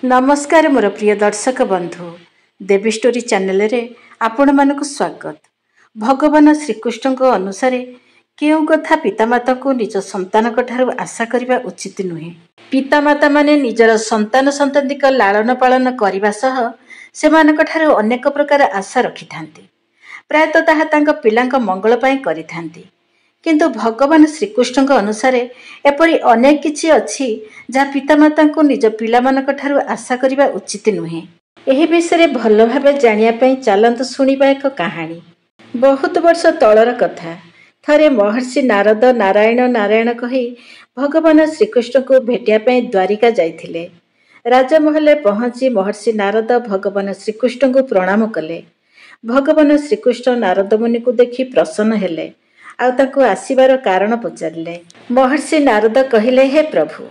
ନମସ୍କାର ମୋର ପ୍ରିୟ ଦର୍ଶକ ବନ୍ଧୁ, ଦେବୀ ଷ୍ଟୋରି ଚ୍ୟାନେଲରେ ଆପଣମାନଙ୍କୁ ସ୍ୱାଗତ। ଭଗବାନ ଶ୍ରୀକୃଷ୍ଣଙ୍କ ଅନୁସାରେ କେଉଁ କଥା ପିତାମାତାଙ୍କୁ ନିଜ ସନ୍ତାନଙ୍କ ଠାରୁ ଆଶା କରିବା ଉଚିତ ନୁହେଁ? ପିତାମାତାମାନେ ନିଜର ସନ୍ତାନ ସନ୍ତତିଙ୍କ ଲାଳନ ପାଳନ କରିବା ସହ ସେମାନଙ୍କ ଠାରୁ ଅନେକ ପ୍ରକାର ଆଶା ରଖିଥାନ୍ତି। ପ୍ରାୟତଃ ତାହା ତାଙ୍କ ପିଲାଙ୍କ ମଙ୍ଗଳ ପାଇଁ କରିଥାନ୍ତି। କିନ୍ତୁ ଭଗବାନ ଶ୍ରୀକୃଷ୍ଣଙ୍କ ଅନୁସାରେ ଏପରି ଅନେକ କିଛି ଅଛି ଯାହା ପିତାମାତାଙ୍କୁ ନିଜ ପିଲାମାନଙ୍କ ଠାରୁ ଆଶା କରିବା ଉଚିତ ନୁହେଁ। ଏହି ବିଷୟରେ ଭଲ ଭାବେ ଜାଣିବା ପାଇଁ ଚାଲନ୍ତୁ ଶୁଣିବା ଏକ କାହାଣୀ। ବହୁତ ବର୍ଷ ତଳର କଥା, ଥରେ ମହର୍ଷି ନାରଦ ନାରାୟଣ ନାରାୟଣ କହି ଭଗବାନ ଶ୍ରୀକୃଷ୍ଣଙ୍କୁ ଭେଟିବା ପାଇଁ ଦ୍ୱାରିକା ଯାଇଥିଲେ। ରାଜମହଲରେ ପହଞ୍ଚି ମହର୍ଷି ନାରଦ ଭଗବାନ ଶ୍ରୀକୃଷ୍ଣଙ୍କୁ ପ୍ରଣାମ କଲେ। ଭଗବାନ ଶ୍ରୀକୃଷ୍ଣ ନାରଦ ମୁନିଙ୍କୁ ଦେଖି ପ୍ରସନ୍ନ ହେଲେ ଆଉ ତାଙ୍କୁ ଆସିବାର କାରଣ ପଚାରିଲେ। ମହର୍ଷି ନାରଦ କହିଲେ, ହେ ପ୍ରଭୁ,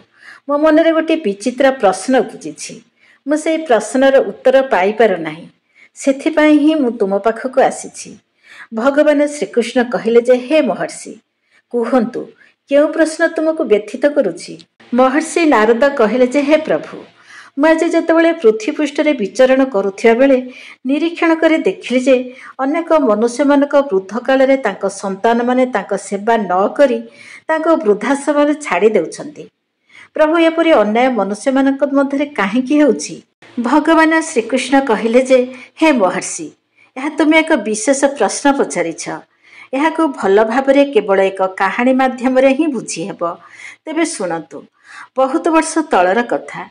ମୋ ମନରେ ଗୋଟିଏ ବିଚିତ୍ର ପ୍ରଶ୍ନ ଉପୁଜିଛି। ମୁଁ ସେଇ ପ୍ରଶ୍ନର ଉତ୍ତର ପାଇପାରୁନାହିଁ, ସେଥିପାଇଁ ହିଁ ମୁଁ ତୁମ ପାଖକୁ ଆସିଛି। ଭଗବାନ ଶ୍ରୀକୃଷ୍ଣ କହିଲେ ଯେ, ହେ ମହର୍ଷି, କୁହନ୍ତୁ କେଉଁ ପ୍ରଶ୍ନ ତୁମକୁ ବ୍ୟଥିତ କରୁଛି? ମହର୍ଷି ନାରଦ କହିଲେ ଯେ, ହେ ପ୍ରଭୁ, ମୁଁ ଆଜି ଯେତେବେଳେ ପୃଥିବୀପୃଷ୍ଠରେ ବିଚରଣ କରୁଥିବା ବେଳେ ନିରୀକ୍ଷଣ କରି ଦେଖିଲି ଯେ ଅନେକ ମନୁଷ୍ୟମାନଙ୍କ ବୃଦ୍ଧ କାଳରେ ତାଙ୍କ ସନ୍ତାନମାନେ ତାଙ୍କ ସେବା ନ କରି ତାଙ୍କୁ ବୃଦ୍ଧାଶ୍ରମରେ ଛାଡ଼ି ଦେଉଛନ୍ତି। ପ୍ରଭୁ, ଏପରି ଅନ୍ୟାୟ ମନୁଷ୍ୟମାନଙ୍କ ମଧ୍ୟରେ କାହିଁକି ହେଉଛି? ଭଗବାନ ଶ୍ରୀକୃଷ୍ଣ କହିଲେ ଯେ, ହେ ମହର୍ଷି, ଏହା ତୁମେ ଏକ ବିଶେଷ ପ୍ରଶ୍ନ ପଚାରିଛ। ଏହାକୁ ଭଲ ଭାବରେ କେବଳ ଏକ କାହାଣୀ ମାଧ୍ୟମରେ ହିଁ ବୁଝିହେବ। ତେବେ ଶୁଣନ୍ତୁ, ବହୁତ ବର୍ଷ ତଳର କଥା।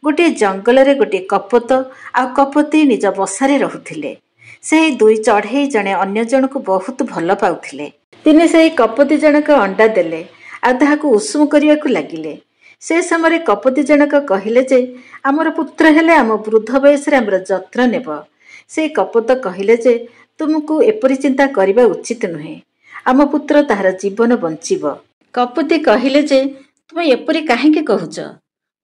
ଗୋଟିଏ ଜଙ୍ଗଲରେ ଗୋଟିଏ କପୋତ ଆଉ କପୋତୀ ନିଜ ବସାରେ ରହୁଥିଲେ। ସେହି ଦୁଇ ଚଢ଼େଇ ଜଣେ ଅନ୍ୟ ଜଣକୁ ବହୁତ ଭଲ ପାଉଥିଲେ। ଦିନେ ସେହି କପୋତୀ ଜଣକ ଅଣ୍ଡା ଦେଲେ ଆଉ ତାହାକୁ ଉଷୁମ କରିବାକୁ ଲାଗିଲେ। ସେ ସମୟରେ କପୋତୀ ଜଣକ କହିଲେ ଯେ, ଆମର ପୁତ୍ର ହେଲେ ଆମ ବୃଦ୍ଧ ବୟସରେ ଆମର ଯତ୍ନ ନେବ। ସେଇ କପୋତ କହିଲେ ଯେ, ତୁମକୁ ଏପରି ଚିନ୍ତା କରିବା ଉଚିତ ନୁହେଁ, ଆମ ପୁତ୍ର ତାହାର ଜୀବନ ବଞ୍ଚିବ। କପୋତୀ କହିଲେ ଯେ, ତୁମେ ଏପରି କାହିଁକି କହୁଛ?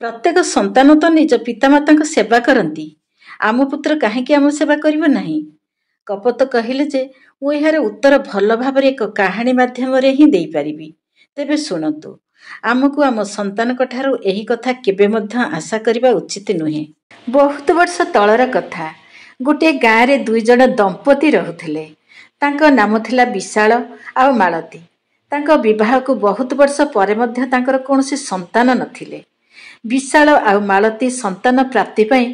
ପ୍ରତ୍ୟେକ ସନ୍ତାନ ତ ନିଜ ପିତାମାତାଙ୍କ ସେବା କରନ୍ତି, ଆମ ପୁତ୍ର କାହିଁକି ଆମ ସେବା କରିବ ନାହିଁ? କପୋତ କହିଲେ ଯେ, ମୁଁ ଏହାର ଉତ୍ତର ଭଲ ଭାବରେ ଏକ କାହାଣୀ ମାଧ୍ୟମରେ ହିଁ ଦେଇପାରିବି। ତେବେ ଶୁଣନ୍ତୁ, ଆମକୁ ଆମ ସନ୍ତାନଙ୍କ ଠାରୁ ଏହି କଥା କେବେ ମଧ୍ୟ ଆଶା କରିବା ଉଚିତ ନୁହେଁ। ବହୁତ ବର୍ଷ ତଳର କଥା, ଗୋଟିଏ ଗାଁରେ ଦୁଇ ଜଣ ଦମ୍ପତି ରହୁଥିଲେ। ତାଙ୍କ ନାମ ଥିଲା ବିଶାଳ ଆଉ ମାଳତୀ। ତାଙ୍କ ବିବାହକୁ ବହୁତ ବର୍ଷ ପରେ ମଧ୍ୟ ତାଙ୍କର କୌଣସି ସନ୍ତାନ ନଥିଲେ। ବିଶାଳ ଆଉ ମାଳତୀ ସନ୍ତାନ ପ୍ରାପ୍ତି ପାଇଁ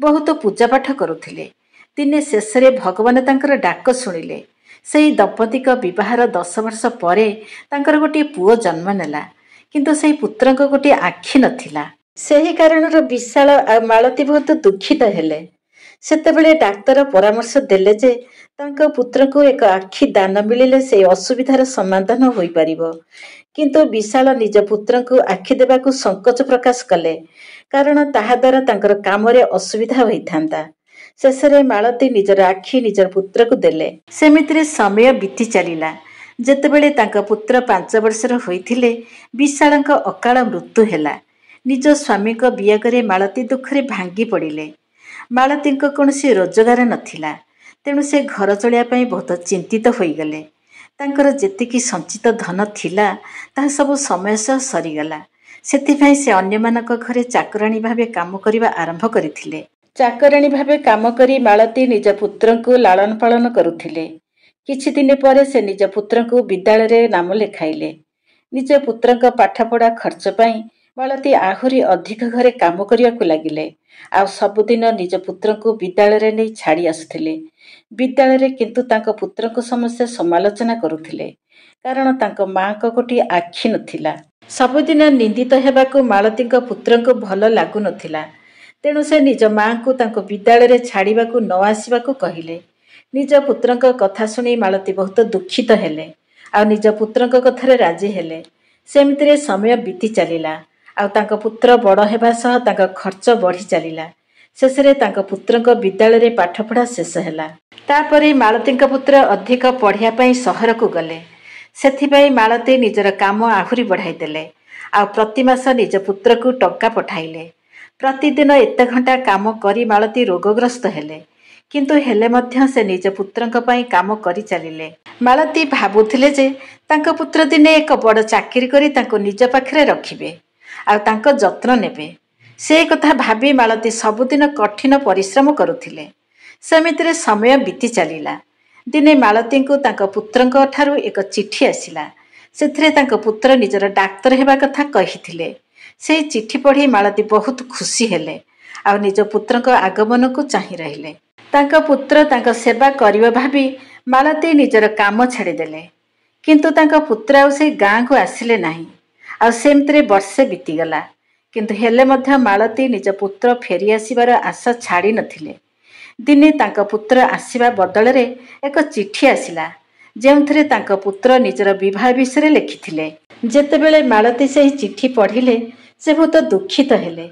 ବହୁତ ପୂଜାପାଠ କରୁଥିଲେ। ଦିନେ ଶେଷରେ ଭଗବାନ ତାଙ୍କର ଡାକ ଶୁଣିଲେ। ସେହି ଦମ୍ପତିଙ୍କ ବିବାହର 10 ବର୍ଷ ପରେ ତାଙ୍କର ଗୋଟିଏ ପୁଅ ଜନ୍ମ ନେଲା। କିନ୍ତୁ ସେହି ପୁତ୍ରଙ୍କ ଗୋଟିଏ ଆଖି ନଥିଲା। ସେହି କାରଣରୁ ବିଶାଳ ଆଉ ମାଳତୀ ବହୁତ ଦୁଃଖିତ ହେଲେ। ସେତେବେଳେ ଡାକ୍ତର ପରାମର୍ଶ ଦେଲେ ଯେ ତାଙ୍କ ପୁତ୍ରଙ୍କୁ ଏକ ଆଖି ଦାନ ମିଳିଲେ ସେହି ଅସୁବିଧାର ସମାଧାନ ହୋଇପାରିବ। କିନ୍ତୁ ବିଶାଳ ନିଜ ପୁତ୍ରଙ୍କୁ ଆଖି ଦେବାକୁ ସଙ୍କୋଚ ପ୍ରକାଶ କଲେ, କାରଣ ତାହାଦ୍ୱାରା ତାଙ୍କର କାମରେ ଅସୁବିଧା ହୋଇଥାନ୍ତା। ଶେଷରେ ମାଳତୀ ନିଜର ଆଖି ନିଜର ପୁତ୍ରକୁ ଦେଲେ। ସେମିତିରେ ସମୟ ବିତି ଚାଲିଲା। ଯେତେବେଳେ ତାଙ୍କ ପୁତ୍ର 5 ବର୍ଷର ହୋଇଥିଲେ, ବିଶାଳଙ୍କ ଅକାଳ ମୃତ୍ୟୁ ହେଲା। ନିଜ ସ୍ୱାମୀଙ୍କ ବିୟୋଗରେ ମାଳତୀ ଦୁଃଖରେ ଭାଙ୍ଗି ପଡ଼ିଲେ। ମାଳତୀଙ୍କ କୌଣସି ରୋଜଗାର ନଥିଲା, ତେଣୁ ସେ ଘର ଚଳିବା ପାଇଁ ବହୁତ ଚିନ୍ତିତ ହୋଇଗଲେ। ତାଙ୍କର ଯେତିକି ସଞ୍ଚିତ ଧନ ଥିଲା ତାହା ସବୁ ସମୟ ସହ ସରିଗଲା। ସେଥିପାଇଁ ସେ ଅନ୍ୟମାନଙ୍କ ଘରେ ଚାକରାଣୀ ଭାବେ କାମ କରିବା ଆରମ୍ଭ କରିଥିଲେ। ଚାକରାଣୀ ଭାବେ କାମ କରି ମାଳତୀ ନିଜ ପୁତ୍ରଙ୍କୁ ଲାଳନ ପାଳନ କରୁଥିଲେ। କିଛି ଦିନ ପରେ ସେ ନିଜ ପୁତ୍ରଙ୍କୁ ବିଦ୍ୟାଳୟରେ ନାମ ଲେଖାଇଲେ। ନିଜ ପୁତ୍ରଙ୍କ ପାଠପଢ଼ା ଖର୍ଚ୍ଚ ପାଇଁ ମାଳତୀ ଆହୁରି ଅଧିକ ଘରେ କାମ କରିବାକୁ ଲାଗିଲେ ଆଉ ସବୁଦିନ ନିଜ ପୁତ୍ରଙ୍କୁ ବିଦ୍ୟାଳୟରେ ନେଇ ଛାଡ଼ି ଆସୁଥିଲେ। ବିଦ୍ୟାଳୟରେ କିନ୍ତୁ ତାଙ୍କ ପୁତ୍ରଙ୍କୁ ସମସ୍ତେ ସମାଲୋଚନା କରୁଥିଲେ, କାରଣ ତାଙ୍କ ମାଆଙ୍କ ଗୋଟିଏ ଆଖି ନଥିଲା। ସବୁଦିନ ନିନ୍ଦିତ ହେବାକୁ ମାଳତୀଙ୍କ ପୁତ୍ରଙ୍କୁ ଭଲ ଲାଗୁନଥିଲା। ତେଣୁ ସେ ନିଜ ମାଆଙ୍କୁ ତାଙ୍କୁ ବିଦ୍ୟାଳୟରେ ଛାଡ଼ିବାକୁ ନ ଆସିବାକୁ କହିଲେ। ନିଜ ପୁତ୍ରଙ୍କ କଥା ଶୁଣି ମାଳତୀ ବହୁତ ଦୁଃଖିତ ହେଲେ ଆଉ ନିଜ ପୁତ୍ରଙ୍କ କଥାରେ ରାଜି ହେଲେ। ସେମିତିରେ ସମୟ ବିତି ଚାଲିଲା ଆଉ ତାଙ୍କ ପୁତ୍ର ବଡ଼ ହେବା ସହ ତାଙ୍କ ଖର୍ଚ୍ଚ ବଢ଼ି ଚାଲିଲା। ଶେଷରେ ତାଙ୍କ ପୁତ୍ରଙ୍କ ବିଦ୍ୟାଳୟରେ ପାଠପଢ଼ା ଶେଷ ହେଲା। ତାପରେ ମାଳତୀଙ୍କ ପୁତ୍ର ଅଧିକ ପଢ଼ିବା ପାଇଁ ସହରକୁ ଗଲେ। ସେଥିପାଇଁ ମାଳତୀ ନିଜର କାମ ଆହୁରି ବଢ଼ାଇ ଦେଲେ ଆଉ ପ୍ରତିମାସ ନିଜ ପୁତ୍ରକୁ ଟଙ୍କା ପଠାଇଲେ। ପ୍ରତିଦିନ ଏତେ ଘଣ୍ଟା କାମ କରି ମାଳତୀ ରୋଗଗ୍ରସ୍ତ ହେଲେ, କିନ୍ତୁ ହେଲେ ମଧ୍ୟ ସେ ନିଜ ପୁତ୍ରଙ୍କ ପାଇଁ କାମ କରି ଚାଲିଲେ। ମାଳତୀ ଭାବୁଥିଲେ ଯେ ତାଙ୍କ ପୁତ୍ର ଦିନେ ଏକ ବଡ଼ ଚାକିରି କରି ତାଙ୍କୁ ନିଜ ପାଖରେ ରଖିବେ ଆଉ ତାଙ୍କ ଯତ୍ନ ନେବେ। ସେ କଥା ଭାବି ମାଳତୀ ସବୁଦିନ କଠିନ ପରିଶ୍ରମ କରୁଥିଲେ। ସେମିତିରେ ସମୟ ବିତି ଚାଲିଲା। ଦିନେ ମାଳତୀଙ୍କୁ ତାଙ୍କ ପୁତ୍ରଙ୍କ ଠାରୁ ଏକ ଚିଠି ଆସିଲା। ସେଥିରେ ତାଙ୍କ ପୁତ୍ର ନିଜର ଡାକ୍ତର ହେବା କଥା କହିଥିଲେ। ସେହି ଚିଠି ପଢ଼ି ମାଳତୀ ବହୁତ ଖୁସି ହେଲେ ଆଉ ନିଜ ପୁତ୍ରଙ୍କ ଆଗମନକୁ ଚାହିଁ ରହିଲେ। ତାଙ୍କ ପୁତ୍ର ତାଙ୍କ ସେବା କରିବ ଭାବି ମାଳତୀ ନିଜର କାମ ଛାଡ଼ିଦେଲେ। କିନ୍ତୁ ତାଙ୍କ ପୁତ୍ର ଆଉ ସେଇ ଗାଁକୁ ଆସିଲେ ନାହିଁ। ଆଉ ସେମିତିରେ ବର୍ଷେ ବିତିଗଲା। କିନ୍ତୁ ହେଲେ ମଧ୍ୟ ମାଳତୀ ନିଜ ପୁତ୍ର ଫେରି ଆସିବାର ଆଶା ଛାଡ଼ି ନଥିଲେ। ଦିନେ ତାଙ୍କ ପୁତ୍ର ଆସିବା ବଦଳରେ ଏକ ଚିଠି ଆସିଲା, ଯେଉଁଥିରେ ତାଙ୍କ ପୁତ୍ର ନିଜର ବିବାହ ବିଷୟରେ ଲେଖିଥିଲେ। ଯେତେବେଳେ ମାଳତୀ ସେହି ଚିଠି ପଢ଼ିଲେ, ସେ ବହୁତ ଦୁଃଖିତ ହେଲେ।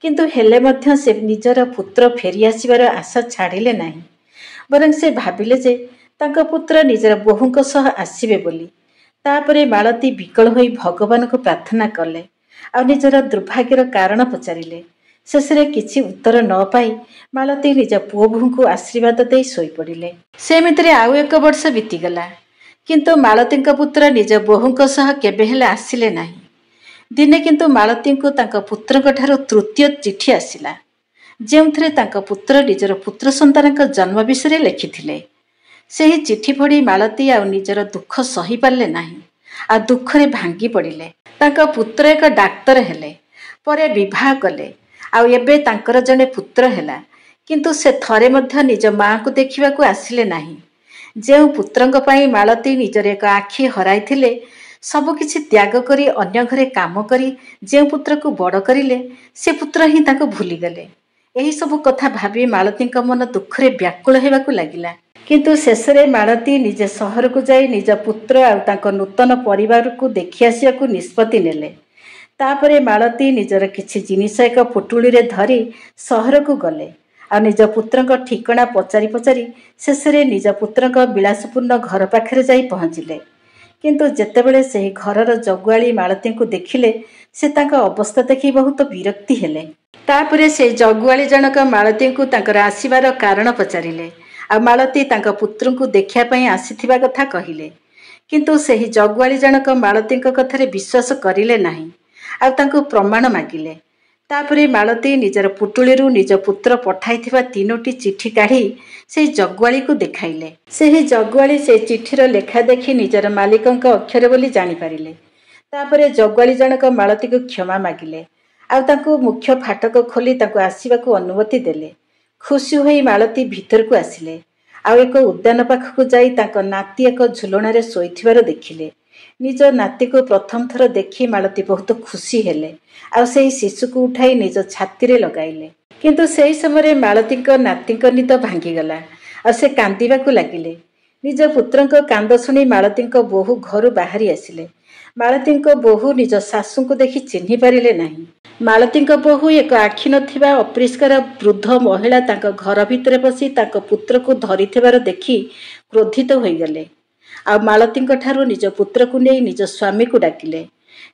କିନ୍ତୁ ହେଲେ ମଧ୍ୟ ସେ ନିଜର ପୁତ୍ର ଫେରି ଆସିବାର ଆଶା ଛାଡ଼ିଲେ ନାହିଁ, ବରଂ ସେ ଭାବିଲେ ଯେ ତାଙ୍କ ପୁତ୍ର ନିଜର ବୋହୂଙ୍କ ସହ ଆସିବେ ବୋଲି। ତାପରେ ମାଳତୀ ବିକଳ ହୋଇ ଭଗବାନଙ୍କୁ ପ୍ରାର୍ଥନା କଲେ ଆଉ ନିଜର ଦୁର୍ଭାଗ୍ୟର କାରଣ ପଚାରିଲେ। ଶେଷରେ କିଛି ଉତ୍ତର ନ ପାଇ ମାଳତୀ ନିଜ ପୁଅ ବୋହୂଙ୍କୁ ଆଶୀର୍ବାଦ ଦେଇ ଶୋଇପଡ଼ିଲେ। ସେମିତିରେ ଆଉ ଏକ ବର୍ଷ ବିତିଗଲା, କିନ୍ତୁ ମାଳତୀଙ୍କ ପୁତ୍ର ନିଜ ବୋହୂଙ୍କ ସହ କେବେ ହେଲେ ଆସିଲେ ନାହିଁ। ଦିନେ କିନ୍ତୁ ମାଳତୀଙ୍କୁ ତାଙ୍କ ପୁତ୍ରଙ୍କ ଠାରୁ ତୃତୀୟ ଚିଠି ଆସିଲା, ଯେଉଁଥିରେ ତାଙ୍କ ପୁତ୍ର ନିଜର ପୁତ୍ର ସନ୍ତାନଙ୍କ ଜନ୍ମ ବିଷୟରେ ଲେଖିଥିଲେ। ସେହି ଚିଠି ପଢ଼ି ମାଳତୀ ଆଉ ନିଜର ଦୁଃଖ ସହିପାରିଲେ ନାହିଁ ଆଉ ଦୁଃଖରେ ଭାଙ୍ଗି ପଡ଼ିଲେ। ତାଙ୍କ ପୁତ୍ର ଏକ ଡାକ୍ତର ହେଲେ, ପରେ ବିବାହ କଲେ ଆଉ ଏବେ ତାଙ୍କର ଜଣେ ପୁତ୍ର ହେଲା। କିନ୍ତୁ ସେ ଥରେ ମଧ୍ୟ ନିଜ ମାଆଙ୍କୁ ଦେଖିବାକୁ ଆସିଲେ ନାହିଁ। ଯେଉଁ ପୁତ୍ରଙ୍କ ପାଇଁ ମାଳତୀ ନିଜର ଏକ ଆଖି ହରାଇଥିଲେ, ସବୁକିଛି ତ୍ୟାଗ କରି ଅନ୍ୟ ଘରେ କାମ କରି ଯେଉଁ ପୁତ୍ରକୁ ବଡ଼ କରିଲେ, ସେ ପୁତ୍ର ହିଁ ତାଙ୍କୁ ଭୁଲିଗଲେ। ଏହିସବୁ କଥା ଭାବି ମାଳତୀଙ୍କ ମନ ଦୁଃଖରେ ବ୍ୟାକୁଳ ହେବାକୁ ଲାଗିଲା। କିନ୍ତୁ ଶେଷରେ ମାଳତୀ ନିଜେ ସହରକୁ ଯାଇ ନିଜ ପୁତ୍ର ଆଉ ତାଙ୍କ ନୂତନ ପରିବାରକୁ ଦେଖି ଆସିବାକୁ ନିଷ୍ପତ୍ତି ନେଲେ। ତାପରେ ମାଳତୀ ନିଜର କିଛି ଜିନିଷ ଏକ ପୁଟୁଳିରେ ଧରି ସହରକୁ ଗଲେ ଆଉ ନିଜ ପୁତ୍ରଙ୍କ ଠିକଣା ପଚାରି ପଚାରି ଶେଷରେ ନିଜ ପୁତ୍ରଙ୍କ ବିଳାସପୂର୍ଣ୍ଣ ଘର ପାଖରେ ଯାଇ ପହଞ୍ଚିଲେ। କିନ୍ତୁ ଯେତେବେଳେ ସେହି ଘରର ଜଗୁଆଳି ମାଳତୀଙ୍କୁ ଦେଖିଲେ, ସେ ତାଙ୍କ ଅବସ୍ଥା ଦେଖି ବହୁତ ବିରକ୍ତି ହେଲେ। ତାପରେ ସେ ଜଗୁଆଳି ଜଣକ ମାଳତୀଙ୍କୁ ତାଙ୍କର ଆସିବାର କାରଣ ପଚାରିଲେ ଆଉ ମାଳତୀ ତାଙ୍କ ପୁତ୍ରଙ୍କୁ ଦେଖିବା ପାଇଁ ଆସିଥିବା କଥା କହିଲେ। କିନ୍ତୁ ସେହି ଜଗୁଆଳି ଜଣକ ମାଳତୀଙ୍କ କଥାରେ ବିଶ୍ୱାସ କରିଲେ ନାହିଁ ଆଉ ତାଙ୍କୁ ପ୍ରମାଣ ମାଗିଲେ। ତାପରେ ମାଳତୀ ନିଜର ପୁଟୁଳିରୁ ନିଜ ପୁତ୍ର ପଠାଇଥିବା 3ଟି ଚିଠି କାଢ଼ି ସେହି ଜଗୁଆଳିକୁ ଦେଖାଇଲେ। ସେହି ଜଗୁଆଳି ସେ ଚିଠିର ଲେଖା ଦେଖି ନିଜର ମାଲିକଙ୍କ ଅକ୍ଷର ବୋଲି ଜାଣିପାରିଲେ। ତାପରେ ଜଗୁଆଳି ଜଣକ ମାଳତୀକୁ କ୍ଷମା ମାଗିଲେ ଆଉ ତାଙ୍କୁ ମୁଖ୍ୟ ଫାଟକ ଖୋଲି ତାଙ୍କୁ ଆସିବାକୁ ଅନୁମତି ଦେଲେ। ଖୁସି ହୋଇ ମାଳତୀ ଭିତରକୁ ଆସିଲେ ଆଉ ଏକ ଉଦ୍ୟାନ ପାଖକୁ ଯାଇ ତାଙ୍କ ନାତି ଏକ ଝୁଲଣାରେ ଶୋଇଥିବାର ଦେଖିଲେ। ନିଜ ନାତିକୁ ପ୍ରଥମ ଥର ଦେଖି ମାଳତୀ ବହୁତ ଖୁସି ହେଲେ ଆଉ ସେହି ଶିଶୁକୁ ଉଠାଇ ନିଜ ଛାତିରେ ଲଗାଇଲେ। କିନ୍ତୁ ସେହି ସମୟରେ ମାଳତୀଙ୍କ ନାତିଙ୍କ ନିଦ ଭାଙ୍ଗିଗଲା ଆଉ ସେ କାନ୍ଦିବାକୁ ଲାଗିଲେ। ନିଜ ପୁତ୍ରଙ୍କ କାନ୍ଦ ଶୁଣି ମାଳତୀଙ୍କ ବୋହୂ ଘରୁ ବାହାରି ଆସିଲେ। ମାଳତୀଙ୍କ ବୋହୂ ନିଜ ଶାଶୁଙ୍କୁ ଦେଖି ଚିହ୍ନି ପାରିଲେ ନାହିଁ। ମାଳତୀଙ୍କ ବୋହୂ ଏକ ଆଖି ନଥିବା ଅପରିଷ୍କାର ବୃଦ୍ଧ ମହିଳା ତାଙ୍କ ଘର ଭିତରେ ପଶି ତାଙ୍କ ପୁତ୍ରକୁ ଧରିଥିବାର ଦେଖି କ୍ରୋଧିତ ହୋଇଗଲେ ଆଉ ମାଳତୀଙ୍କ ଠାରୁ ନିଜ ପୁତ୍ରକୁ ନେଇ ନିଜ ସ୍ୱାମୀକୁ ଡାକିଲେ,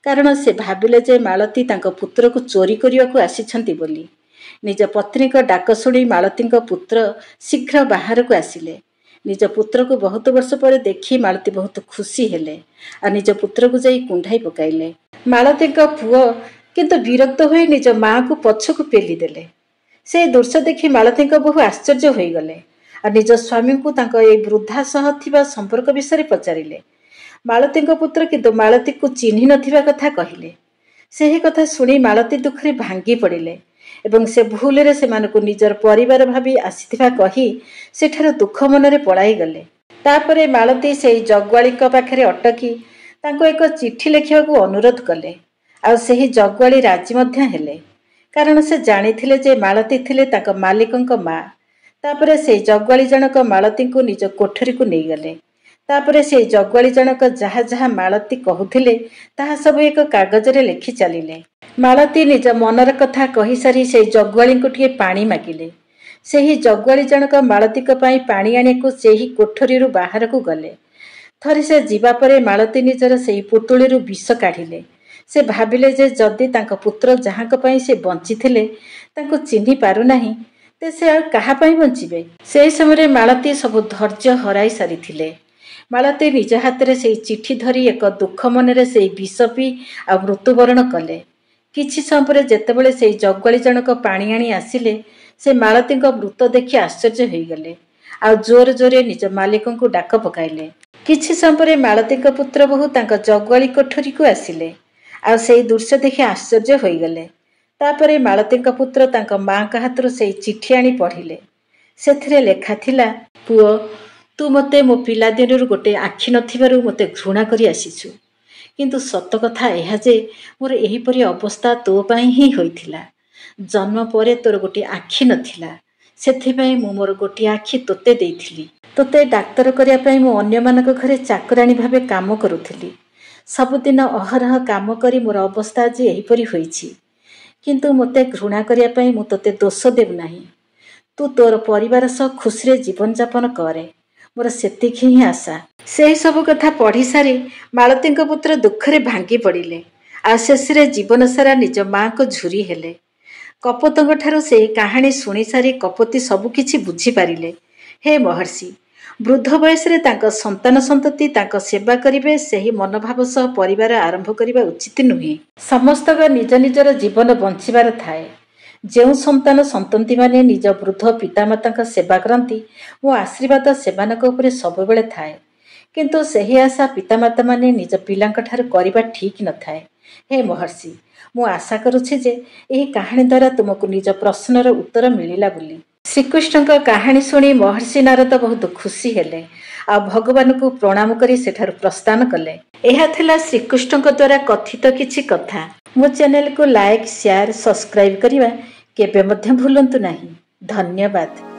କାରଣ ସେ ଭାବିଲେ ଯେ ମାଳତୀ ତାଙ୍କ ପୁତ୍ରକୁ ଚୋରି କରିବାକୁ ଆସିଛନ୍ତି ବୋଲି। ନିଜ ପତ୍ନୀଙ୍କ ଡାକ ଶୁଣି ମାଳତୀଙ୍କ ପୁତ୍ର ଶୀଘ୍ର ବାହାରକୁ ଆସିଲେ। ନିଜ ପୁତ୍ରକୁ ବହୁତ ବର୍ଷ ପରେ ଦେଖି ମାଳତୀ ବହୁତ ଖୁସି ହେଲେ ଆଉ ନିଜ ପୁତ୍ରକୁ ଯାଇ କୁଣ୍ଢାଇ ପକାଇଲେ। ମାଳତୀଙ୍କ ପୁଅ କିନ୍ତୁ ବିରକ୍ତ ହୋଇ ନିଜ ମାଆକୁ ପଛକୁ ପେଲି ଦେଲେ। ସେହି ଦୃଶ୍ୟ ଦେଖି ମାଳତୀଙ୍କ ବୋହୂ ଆଶ୍ଚର୍ଯ୍ୟ ହୋଇଗଲେ ଆଉ ନିଜ ସ୍ୱାମୀଙ୍କୁ ତାଙ୍କ ଏଇ ବୃଦ୍ଧା ସହ ଥିବା ସମ୍ପର୍କ ବିଷୟରେ ପଚାରିଲେ। ମାଳତୀଙ୍କ ପୁତ୍ର କିନ୍ତୁ ମାଳତୀକୁ ଚିହ୍ନି ନଥିବା କଥା କହିଲେ। ସେହି କଥା ଶୁଣି ମାଳତୀ ଦୁଃଖରେ ଭାଙ୍ଗି ପଡ଼ିଲେ ଏବଂ ସେ ଭୁଲରେ ସେମାନଙ୍କୁ ନିଜର ପରିବାର ଭାବି ଆସିଥିବା କହି ସେଠାରୁ ଦୁଃଖ ମନରେ ପଳାଇଗଲେ। ତାପରେ ମାଳତୀ ସେହି ଜଗୁଆଳିଙ୍କ ପାଖରେ ଅଟକି ତାଙ୍କୁ ଏକ ଚିଠି ଲେଖିବାକୁ ଅନୁରୋଧ କଲେ ଆଉ ସେହି ଜଗୁଆଳି ରାଜି ମଧ୍ୟ ହେଲେ, କାରଣ ସେ ଜାଣିଥିଲେ ଯେ ମାଳତୀ ଥିଲେ ତାଙ୍କ ମାଲିକଙ୍କ ମା। ତାପରେ ସେହି ଜଗୁଆଳି ଜଣକ ମାଳତୀଙ୍କୁ ନିଜ କୋଠରୀକୁ ନେଇଗଲେ। ତାପରେ ସେହି ଜଗୁଆଳି ଜଣକ ଯାହା ଯାହା ମାଳତୀ କହୁଥିଲେ ତାହା ସବୁ ଏକ କାଗଜରେ ଲେଖି ଚାଲିଲେ। ମାଳତୀ ନିଜ ମନର କଥା କହିସାରି ସେହି ଜଗୁଆଳିଙ୍କୁ ଟିକେ ପାଣି ମାଗିଲେ। ସେହି ଜଗୁଆଳି ଜଣକ ମାଳତୀଙ୍କ ପାଇଁ ପାଣି ଆଣିବାକୁ ସେହି କୋଠରୀରୁ ବାହାରକୁ ଗଲେ। ଥରେ ସେ ଯିବା ପରେ ମାଳତୀ ନିଜର ସେହି ପୁଟୁଳିରୁ ବିଷ କାଢ଼ିଲେ। ସେ ଭାବିଲେ ଯେ ଯଦି ତାଙ୍କ ପୁତ୍ର ଯାହାଙ୍କ ପାଇଁ ସେ ବଞ୍ଚିଥିଲେ ତାଙ୍କୁ ଚିହ୍ନି ପାରୁନାହିଁ, ତେ ସେ ଆଉ କାହା ପାଇଁ ବଞ୍ଚିବେ? ସେହି ସମୟରେ ମାଳତୀ ସବୁ ଧୈର୍ଯ୍ୟ ହରାଇ ସାରିଥିଲେ। ମାଳତୀ ନିଜ ହାତରେ ସେହି ଚିଠି ଧରି ଏକ ଦୁଃଖ ମନରେ ସେହି ବିଷ ପିଇ ଆଉ ମୃତ୍ୟୁବରଣ କଲେ। କିଛି ସମୟ ପରେ ଯେତେବେଳେ ସେଇ ଜଗୁଆଳି ଜଣକ ପାଣି ଆଣି ଆସିଲେ, ସେ ମାଳତୀଙ୍କ ମୃତ ଦେଖି ଆଶ୍ଚର୍ଯ୍ୟ ହୋଇଗଲେ ଆଉ ଜୋରେ ଜୋରେ ନିଜ ମାଲିକଙ୍କୁ ଡାକ ପକାଇଲେ। କିଛି ସମୟ ପରେ ମାଳତୀଙ୍କ ପୁତ୍ର ବୋହୂ ତାଙ୍କ ଜଗୁଆଳି କୋଠରୀକୁ ଆସିଲେ ଆଉ ସେଇ ଦୃଶ୍ୟ ଦେଖି ଆଶ୍ଚର୍ଯ୍ୟ ହୋଇଗଲେ। ତାପରେ ମାଳତୀଙ୍କ ପୁତ୍ର ତାଙ୍କ ମାଙ୍କ ହାତରୁ ସେଇ ଚିଠି ଆଣି ପଢ଼ିଲେ। ସେଥିରେ ଲେଖା ଥିଲା, ପୁଅ, ତୁ ମୋତେ ମୋ ପିଲାଦିନରୁ ଗୋଟେ ଆଖି ନଥିବାରୁ ମୋତେ ଘୃଣା କରି ଆସିଛୁ, କିନ୍ତୁ ସତ କଥା ଏହା ଯେ ମୋର ଏହିପରି ଅବସ୍ଥା ତୋ ପାଇଁ ହିଁ ହୋଇଥିଲା। ଜନ୍ମ ପରେ ତୋର ଗୋଟିଏ ଆଖି ନଥିଲା, ସେଥିପାଇଁ ମୁଁ ମୋର ଗୋଟିଏ ଆଖି ତୋତେ ଦେଇଥିଲି। ତୋତେ ଡାକ୍ତର କରିବା ପାଇଁ ମୁଁ ଅନ୍ୟମାନଙ୍କ ଘରେ ଚାକରାଣୀ ଭାବେ କାମ କରୁଥିଲି। ସବୁଦିନ ଅହରହ କାମ କରି ମୋର ଅବସ୍ଥା ଆଜି ଏହିପରି ହୋଇଛି। କିନ୍ତୁ ମୋତେ ଘୃଣା କରିବା ପାଇଁ ମୁଁ ତୋତେ ଦୋଷ ଦେବୁନାହିଁ। ତୁ ତୋର ପରିବାର ସହ ଖୁସିରେ ଜୀବନଯାପନ କରେ, ମୋର ସେତିକି ହିଁ ଆଶା। ସେହି ସବୁ କଥା ପଢ଼ି ସାରି ମାଳତୀଙ୍କ ପୁତ୍ର ଦୁଃଖରେ ଭାଙ୍ଗି ପଡ଼ିଲେ ଆଉ ଶେଷରେ ଜୀବନ ସାରା ନିଜ ମାଆଙ୍କୁ ଝୁରି ହେଲେ। କପୋତଙ୍କ ଠାରୁ ସେହି କାହାଣୀ ଶୁଣି ସାରି କପୋତୀ ସବୁକିଛି ବୁଝିପାରିଲେ। ହେ ମହର୍ଷି, ବୃଦ୍ଧ ବୟସରେ ତାଙ୍କ ସନ୍ତାନ ସନ୍ତତି ତାଙ୍କ ସେବା କରିବେ, ସେହି ମନୋଭାବ ସହ ପରିବାର ଆରମ୍ଭ କରିବା ଉଚିତ ନୁହେଁ। ସମସ୍ତଙ୍କ ନିଜ ନିଜର ଜୀବନ ବଞ୍ଚିବାର ଥାଏ। ଯେଉଁ ସନ୍ତାନ ସନ୍ତତିମାନେ ନିଜ ବୃଦ୍ଧ ପିତାମାତାଙ୍କ ସେବା କରନ୍ତି, ମୋ ଆଶୀର୍ବାଦ ସେମାନଙ୍କ ଉପରେ ସବୁବେଳେ ଥାଏ। କିନ୍ତୁ ସେହି ଆଶା ପିତାମାତାମାନେ ନିଜ ପିଲାଙ୍କ ଠାରୁ କରିବା ଠିକ୍ ନଥାଏ। ହେ ମହର୍ଷି, ମୁଁ ଆଶା କରୁଛି ଯେ ଏହି କାହାଣୀ ଦ୍ୱାରା ତୁମକୁ ନିଜ ପ୍ରଶ୍ନର ଉତ୍ତର ମିଳିଲା ବୋଲି। ଶ୍ରୀକୃଷ୍ଣଙ୍କ କାହାଣୀ ଶୁଣି ମହର୍ଷି ନାରଦ ବହୁତ ଖୁସି ହେଲେ ଆଉ ଭଗବାନଙ୍କୁ ପ୍ରଣାମ କରି ସେଠାରୁ ପ୍ରସ୍ଥାନ କଲେ। ଏହା ଥିଲା ଶ୍ରୀକୃଷ୍ଣଙ୍କ ଦ୍ୱାରା କଥିତ କିଛି କଥା। ମୋ ଚ୍ୟାନେଲକୁ ଲାଇକ୍, ସେୟାର, ସବସ୍କ୍ରାଇବ୍ କରିବା କେବେ ମଧ୍ୟ ଭୁଲନ୍ତୁ ନାହିଁ। ଧନ୍ୟବାଦ।